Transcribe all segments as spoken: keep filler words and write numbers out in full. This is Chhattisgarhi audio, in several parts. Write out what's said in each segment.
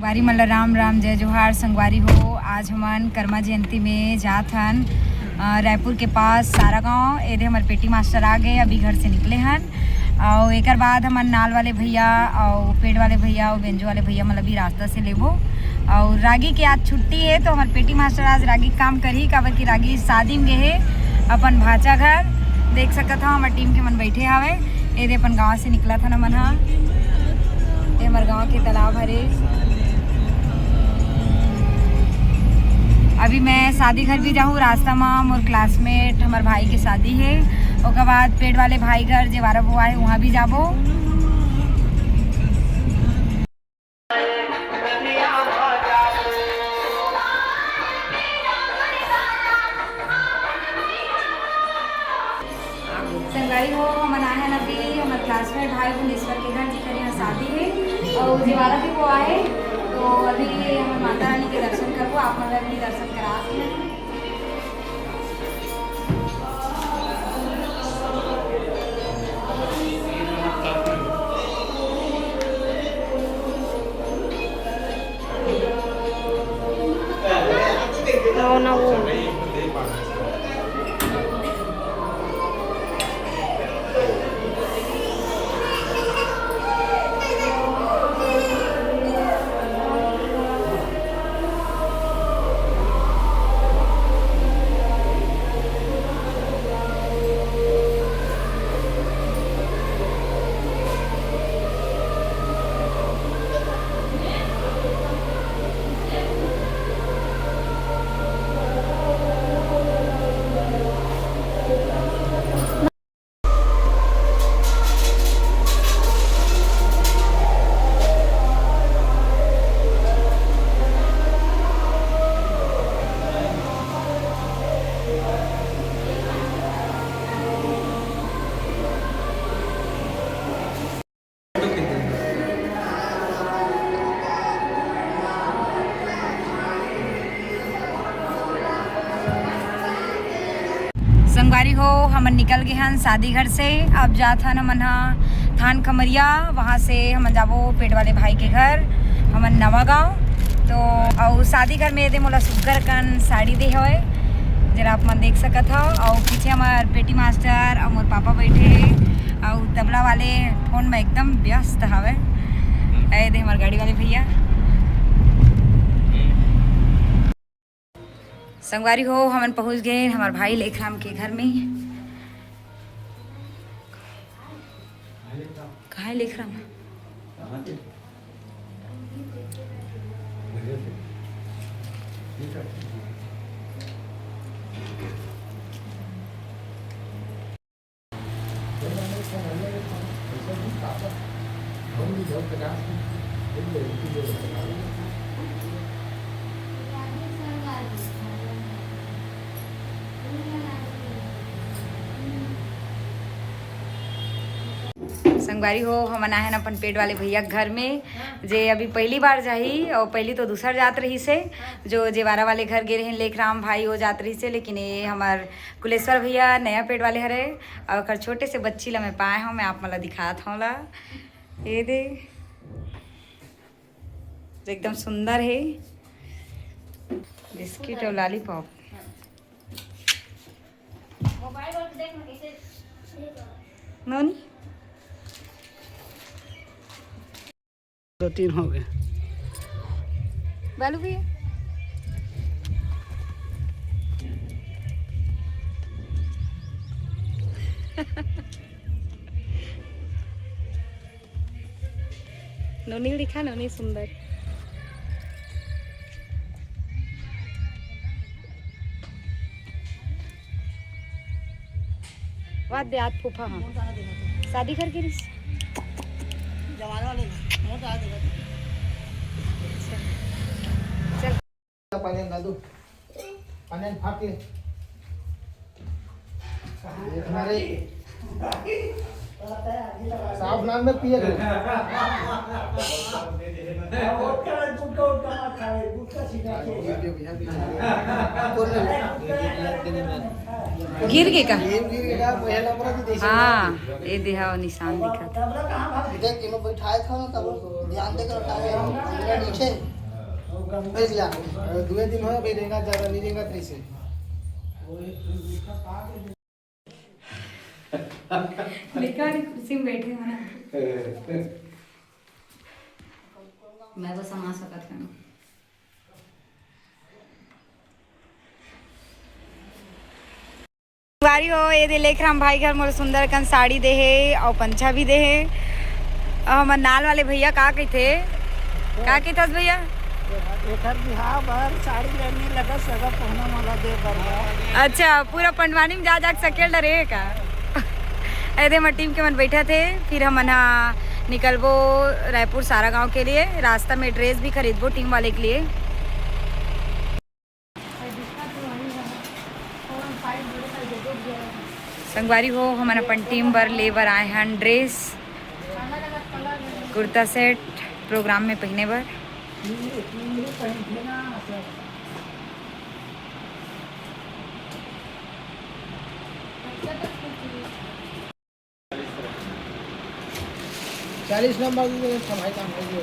संगवारी मन ल राम राम, जय जोहार। संगवारी हो, आज हमन कर्मा जयंती में जात हन, अ, रायपुर के पास सारा गांव। एदे हमर पेटी मास्टर आ गए, अभी घर से निकले हन। अउ एकर बाद हमन नाल वाले भैया अउ पेड़ वाले भैया अउ बेंजो वाले भैया मन ल भी रास्ता से लेबो। अउ रागी के आज छुट्टी है, तो हमर पेटी मास्टर आज रागी के काम करही, काबर कि रागी शादी में गे हे अपन भांचा घर। देख सकत हव, हमर टीम के मन बैठे हावे। एदे अपन गांव से निकलत हन हमन हा। ये हमर गांव के तालाब हरे। अभी मैं शादी घर भी जाहूँ, रास्ता मा मोर क्लासमेट, हमर भाई के शादी है। ओकर बाद पेड़ वाले भाई घर जे बारह बुआ है, वहाँ भी जाबो। संगवारी हो, हमन आए हन अभी हमर क्लासमेट भाई भुवनेश्वर के घर, जेकर यहाँ शादी है, और जिवारा भी वो आए। तो अभी हमन माता रानी के दर्शन करबो, आप मन भी दर्शन करा सकते हैं। संगवारी हो, हमन निकल गए हन शादी घर से। अब जात हन हमन हा थान खमरिया, वहाँ से हमन जाबो पेट वाले भाई के घर, हमन नवा गाँव। तो अउ शादी घर में एदे मोला सुग्घर कन साड़ी दे हवय, जेला आप मन देख सकत हव। अउ पीछे हमर पेटी मास्टर अउ मोर पापा बैठे हे, अउ तबला वाले फोन में एकदम व्यस्त हवे। ए दे हमर गाड़ी वाले भैया। संगवारी हो, हमन पहुंच गए हमर भाई लेखराम के घर में। कहाँ है लेखराम? संगवारी हो, हमन आए हन अपन पेट वाले भैया के घर में, जे अभी पहली बार जाही, और पहली तो दूसर जात रहिस हे, जो जेवारा वाले घर गे रहिन, लेखराम भाई वो जात रहिस हे, लेकिन ये हमर कुलेश्वर भैया नया पेट वाले हरे, और ओकर छोटे से बच्ची ला मैं पाए हूँ, मैं आप मन ला दिखात हूँ ला। ये दे, जो एकदम सुंदर है, बिस्किट और लॉलीपॉप। नोनी, दो तीन हो गए। बालू भैया। नोनी दिखा, नोनी सुंदर। वाह, दे हाथ फूफा, हाँ। शादी करके रिस। जवान वाले ना, मोटा आदमी। चल। पानी डाल दो। पानी फाट के। अरे। साफ नाम में पिए थे। गुटखा, गुटखा, गुटखा मत खावे, गुटखा छीना चाहिए। गिर गे का? ये गिर गे का? पहला नंबर तो देखे हाँ, ये देहा निशान दिखा। देख, इन्हों बैठाए था ना, तब ध्यान दे कर उठाए, हम पूरा नीचे। बैठ जा। दुए दिन हो, अभी रेंगा ज्यादा नहीं रेंगा तेरे से। लेकिन वाली कुर्सी में बैठे हो ना। मैं बस समा सकत हूँ। संगवारी हो, ये दे लेख राम भाई घर मोर सुंदर कन साड़ी दे हे अउ पंछा भी दे हे। अउ हमर नाल वाले भैया का कहिथे, का कहिथस भैया? एकर बिहाव बर साड़ी लेने लगा सगा पहुना मोला दे बर बा। अच्छा, पूरा पंडवानी में जा जा के सकेल डरे हे का? एदे हमर टीम के मन बैठा थे, फिर हमन हा निकलबो रायपुर सारा गांव के लिए। रास्ता में ड्रेस भी खरीदबो टीम वाले के लिए। संगवारी हो, हमन अपन टीम बर ले बर आए हन ड्रेस, कुर्ता सेट, प्रोग्राम में पहने बर। चालीस नंबर दे दे, अच्छा भाई काम कर दियो।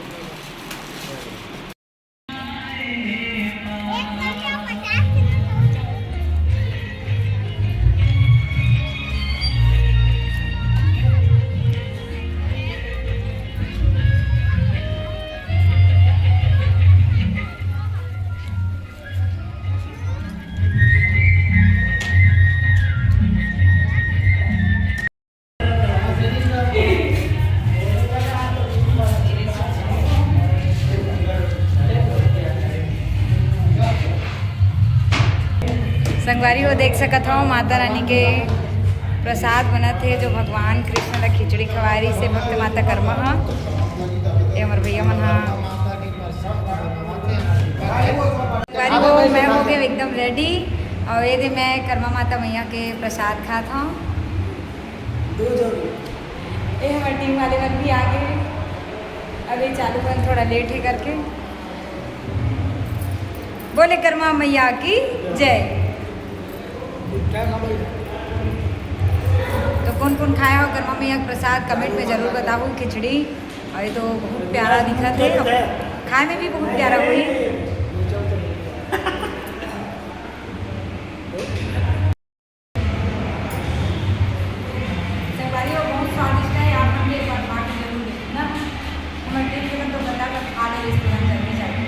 संगवारी हो, देख सकत हव, माता रानी के प्रसाद बनत हे, जो भगवान कृष्ण ला खिचड़ी खवारी से भक्त माता कर्मा हा। ये हमर भैया मन हा। संगवारी हो, मैं हो गए एकदम रेडी, और ये दे मैं कर्मा माता मैया के प्रसाद खात हूँ। ये हमारे टीम वाले मन भी आ गए। अभी चालू मन थोड़ा लेट है करके। बोले कर्मा मैया की जय। तो कौन कौन खाया हो कर्मा मैया का प्रसाद, कमेंट में जरूर बताओ। खिचड़ी, और ये तो बहुत प्यारा दिखत है, खाए में भी बहुत प्यारा हुई। संगवारी हो, बहुत स्वादिष्ट है, आप मन भी एक बार खा के जरूर देखना। हमर टीम के मन तो बता कर खा ले, रेस्टोरेंट जाके जाके।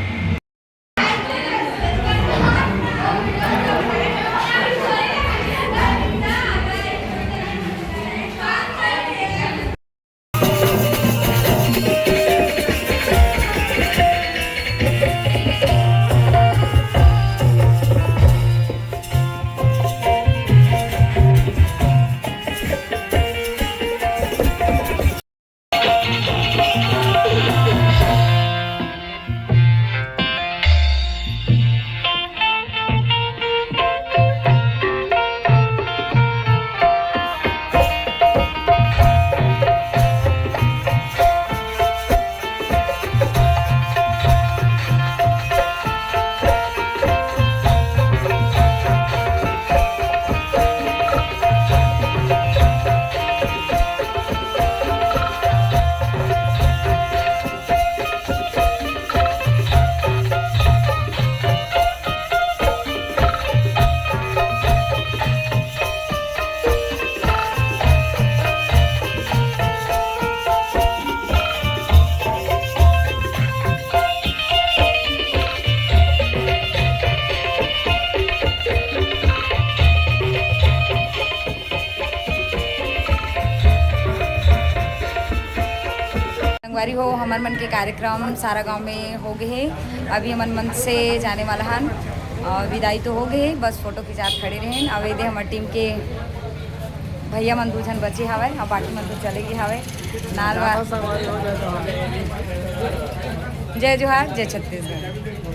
संगवारी हो, हमर मन के कार्यक्रम सारा गांव में हो गए हे। अभी हमन मंच से जाने वाला हन और विदाई तो हो गए हे, बस फोटो खिंचात खड़े रहेन। अब ये दे हमर टीम के भैया मन दू झन बचे हवय और बाकी मन तो चले गए हवय। नाल वा-, जय जोहार, जय छत्तीसगढ़।